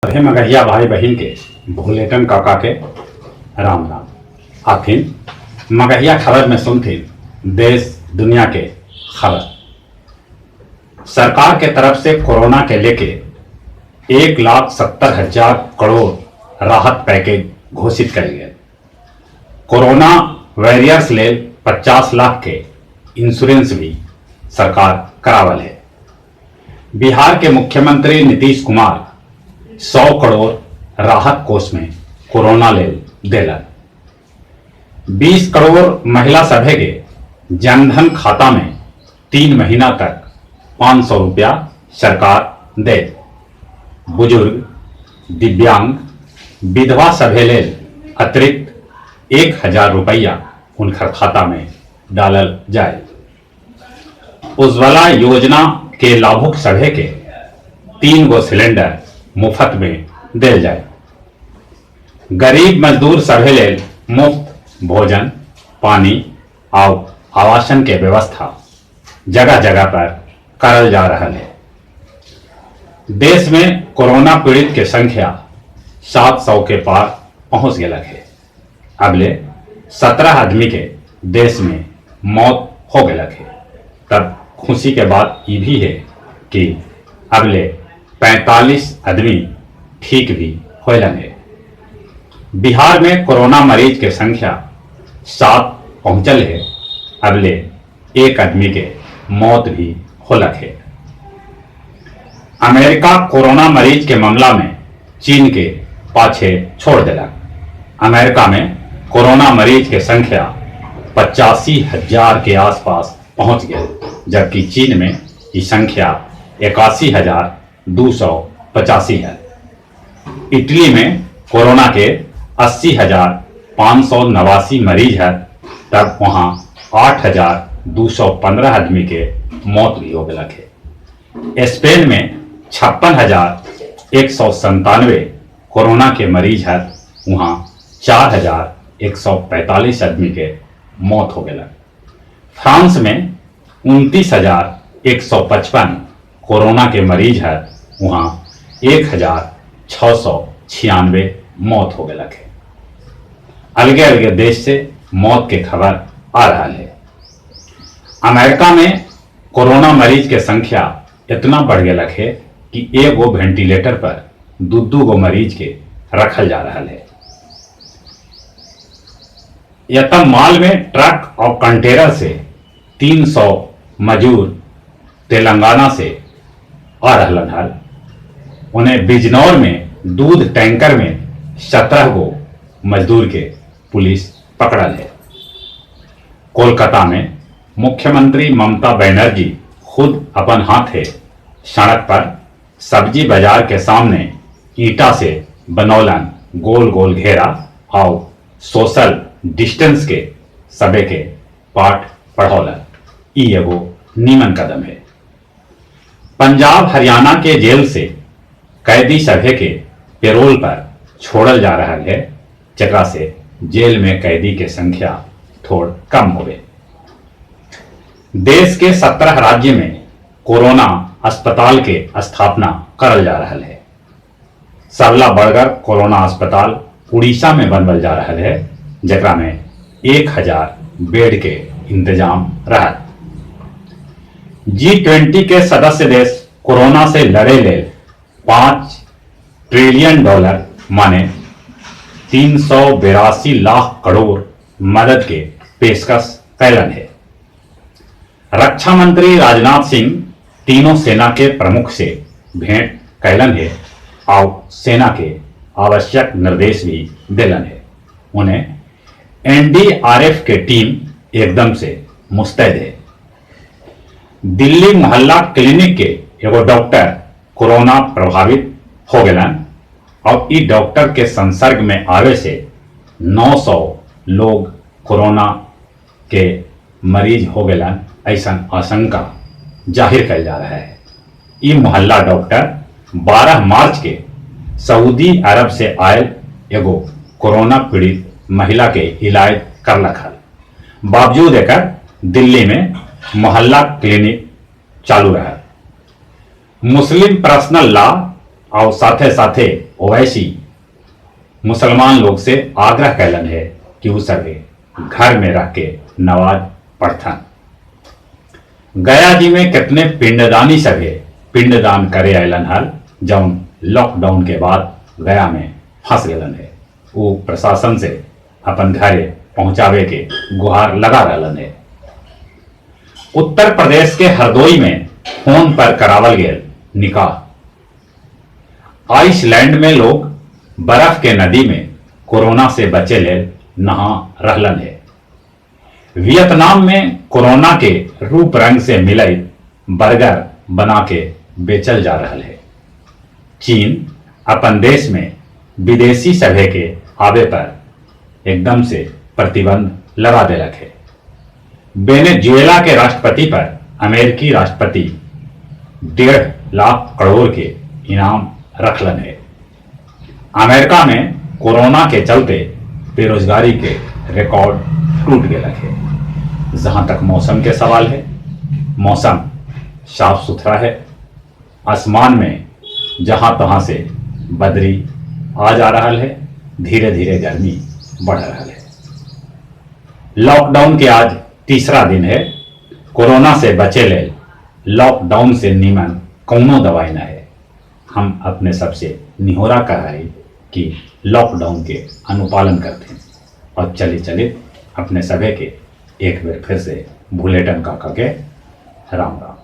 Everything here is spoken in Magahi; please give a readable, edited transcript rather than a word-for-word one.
सभे मगहिया भाई बहिन के भोलेटन काका के राम राम। आथिन मगहिया खबर में सुनथिन देश दुनिया के खबर। सरकार के तरफ से कोरोना के लेके 1,70,000 करोड़ राहत पैकेज घोषित कयल गेल। कोरोना वॉरियर्स लेल 50 लाख के इंश्योरेंस भी सरकार करावल है। बिहार के मुख्यमंत्री नीतीश कुमार 100 करोड़ राहत कोष में कोरोना लेल देलन। 20 करोड़ महिला सभे के जनधन खाता में 3 महीना तक 500 रुपया सरकार दे। बुजुर्ग, दिव्यांग, विधवा सभे लेल अतिरिक्त 1000 रुपया उनकर खाता में डालल जाए। उज्ज्वला योजना के लाभुक सभे के 3 गो सिलेंडर मुफ्त में देल जाए। गरीब मजदूर सभे लेल मुफ्त भोजन, पानी आउ आवासन के व्यवस्था जगह जगह पर करल जा रहा है। देश में कोरोना पीड़ित के संख्या 700 के पार पहुंच गया है। अबले 17 आदमी के देश में मौत हो गया है। तब खुशी के बात ये भी है कि अबले 45 आदमी ठीक भी होलन है। बिहार में कोरोना मरीज के संख्या 7 पहुंचल है। अबले 1 आदमी के मौत भी होलक है। अमेरिका कोरोना मरीज के मामला में चीन के पाछे छोड़ देलक। अमेरिका में कोरोना मरीज के संख्या 85,000 के आसपास पहुंच गए, जबकि चीन में ये संख्या 81,285 है। इटली में कोरोना के 80,589 मरीज है, तब वहाँ 8,215 आदमी के मौत भी हो गया है। स्पेन में 56,197 कोरोना के मरीज है, वहाँ 4,145 आदमी के मौत हो गया। फ्रांस में 29,155 कोरोना के मरीज है, वहाँ 1,696 मौत हो गया है। अलगे अलगे देश से मौत के खबर आ रहा है। अमेरिका में कोरोना मरीज के संख्या इतना बढ़ गया है कि एगो वेंटिलेटर पर 2-2 गो मरीज के रखल जा रहा है। यतम माल में ट्रक और कंटेनर से 300 मजदूर तेलंगाना से आ रहलन हल। उन्हें बिजनौर में दूध टैंकर में 17 गो मजदूर के पुलिस पकड़ल है। कोलकाता में मुख्यमंत्री ममता बनर्जी खुद अपन हाथे सड़क पर सब्जी बाजार के सामने ईंटा से बनौलन गोल गोल घेरा और सोशल डिस्टेंस के सबे के पाठ पढ़ौलन। ई एगो नीमन कदम है। पंजाब हरियाणा के जेल से कैदी सभे के पेरोल पर छोड़ल जा रहा है, जकरा से जेल में कैदी के संख्या थोड़ कम होवे। देश के 17 राज्य में कोरोना अस्पताल के स्थापना करल जा रहा है। सबला बढ़कर कोरोना अस्पताल उड़ीसा में बनवल जा रहा है, जकरा में 1000 बेड के इंतजाम रहा। G20 के सदस्य देश कोरोना से लड़े ले $5 ट्रिलियन माने 382 लाख करोड़ मदद के पेशकश कैलन है। रक्षा मंत्री राजनाथ सिंह तीनों सेना के प्रमुख से भेंट कैलन है और सेना के आवश्यक निर्देश भी दिलन है। उन्हें एनडीआरएफ के टीम एकदम से मुस्तैद है। दिल्ली मोहल्ला क्लिनिक के एगो डॉक्टर कोरोना प्रभावित हो गलन और ई डॉक्टर के संसर्ग में आवे से 900 लोग कोरोना के मरीज हो गलन, ऐसा आशंका जाहिर कल जा रहा है। ई मोहल्ला डॉक्टर 12 मार्च के सऊदी अरब से आयल एगो कोरोना पीड़ित महिला के इलाज करलक हल। बावजूद एकर दिल्ली में मोहल्ला क्लिनिक चालू रहा। मुस्लिम पर्सनल लॉ और साथे साथे ओवैसी मुसलमान लोग से आग्रह कैलन हे कि ऊ सभे घर में रह के नमाज पढ़थन। गया जी में कितने पिंडदानी सभे पिंडदान करे अयलन हल, जौन लॉकडाउन के बाद गया में फंस गलन हे। ऊ प्रशासन से अपन घरे पहुंचावे के गुहार लगा रहलन हे। उत्तर प्रदेश के हरदोई में फोन पर करावल गया निकाह। आइसलैंड में लोग बर्फ के नदी में कोरोना से बचे ले नहा रहलन है। वियतनाम में कोरोना के रूप रंग से मिलई बर्गर बना के बेचल जा रहा है। चीन अपन देश में विदेशी सभे के आवे पर एकदम से प्रतिबंध लगा देलक है। वेनेजुएला के राष्ट्रपति पर अमेरिकी राष्ट्रपति 1.5 लाख करोड़ के इनाम रखलन है। अमेरिका में कोरोना के चलते बेरोजगारी के रिकॉर्ड टूट गए है। जहां तक मौसम के सवाल है, मौसम साफ सुथरा है। आसमान में जहां तहां से बदरी आ जा रहा है। धीरे धीरे गर्मी बढ़ रहा है। लॉकडाउन के आज तीसरा दिन है। कोरोना से बचे ले लॉकडाउन से नीमन कौनो दवाई न है। हम अपने सबसे निहोरा कर रहे कि लॉकडाउन के अनुपालन करते हैं और चले चले अपने सभे के एक बार फिर से भुलेटन काका के राम राम।